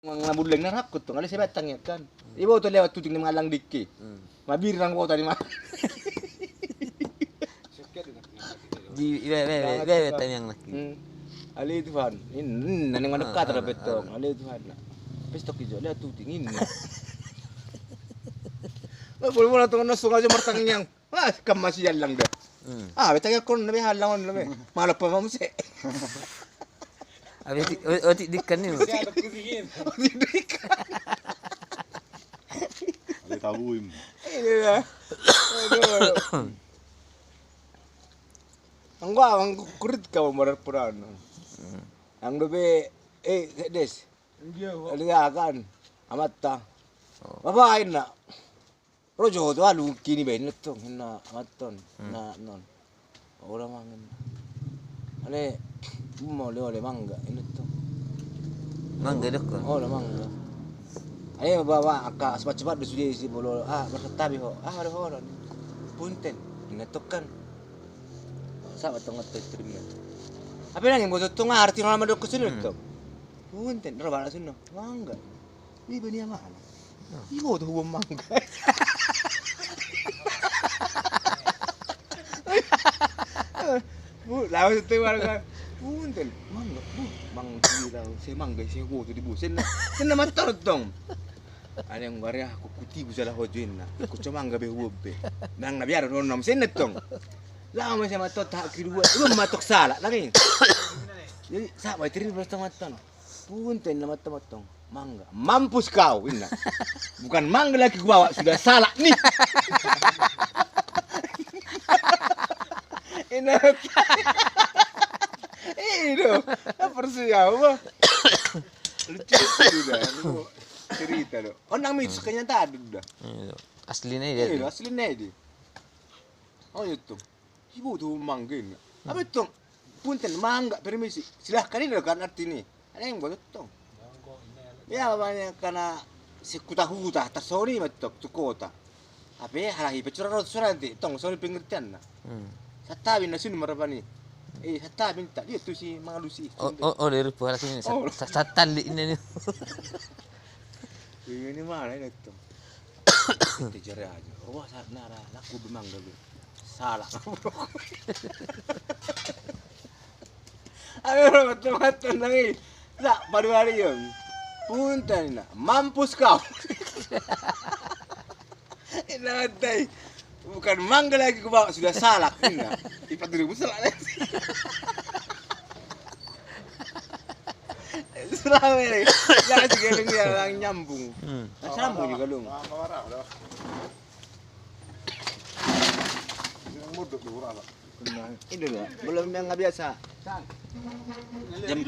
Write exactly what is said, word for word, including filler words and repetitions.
Nga bulleng na rangkut tong, ale sebatang ya kan. Iboto lewat tuting ni mangallang dikki. Mabir nang bota ni ma. Di, be, be, be, be, tangiang nangkin. Ale Tuhan, in, in, nani manuk kata da bettong. Ale Tuhan. Pestok ijo, lewat tuting in. Bola-bola tong na sungai aja martangiang. Wah, kam masih jalang dah. Ah, betang ya kon lebih halang on lebih. Malah apa muse. Abi otik, otik dikan ni. Otik dikan. Ale tabuim. Ini dah. Aduh. Anggo anggo kurit kau marar purano. Anggo be, eh, des. Liakan. Amatta. Bapak inna. Ro jo tu alu kini baen tong inna amatta on. Na non. Ora mangan. Ale, mau le ole mangga inna tong. Mangga dokkon. Ole mangga. Ale bawa angka cepat-cepat do sude si bolo. Ah, marsantabi ho. Ah, ada ho. Punten. Inna tong kan. Sama tong atau terima. Apa nang yang bocor tong arti nama dokkon sini tong. Punten, ro bala sunno. Mangga. Iba ni amana. Iboto hubuan mangga. Bu, lawan sete warga. Punten, mangga. Bu, mangga. Saya mangga saya huboto di bu. Senna, senna mator tong. Ada yang gare aku kutibu salah hojo inna. Kuco mangga be huboto be. Nang na biar nonnom senna tong. Lama saya mator tahap kedua. Lu matok salah lagi. Jadi siapa itu terima tong mator. Punten inna amatta tong. Mangga. Mampus kau inna. Bukan mangga lagi kubawa, sudah salak nih. Inna. Ido. Persiau bah. Lucu lucu dah. Cerita do. Oh nang mitus kenyataan dah. Asli nih dia. Asli nih dia. Oh itu. Iboto mangga inna. Apa itu? Punten mangga permisi. Silahkan inna kan arti ni. Ada yang boto tong. Ya banyak karena sekuta-kuta tarsoni matok tu kota. Apa halahi pecura rot suranti tong soni pengertian na. Santabi na sini marapani. Eh santabi tak dia tu si mangalusi. Oh, oh, dari puara sini. Santabi ini. Ini mana ini tong. Tijare aja. Oh, saat nara laku be mangga be. Salah. Ayo, teman-teman lagi. Sa, padu hari ya. Punten inna. Mampus kau. Inna matai. Bukan mangga lagi kubawa, sudah salak inna. Ipat dulu salak. Selama ini. Nah, si Galung ya lang nyambung. Nah, sambung juga Galung. Ini dulu. Belum yang nggak biasa. Jam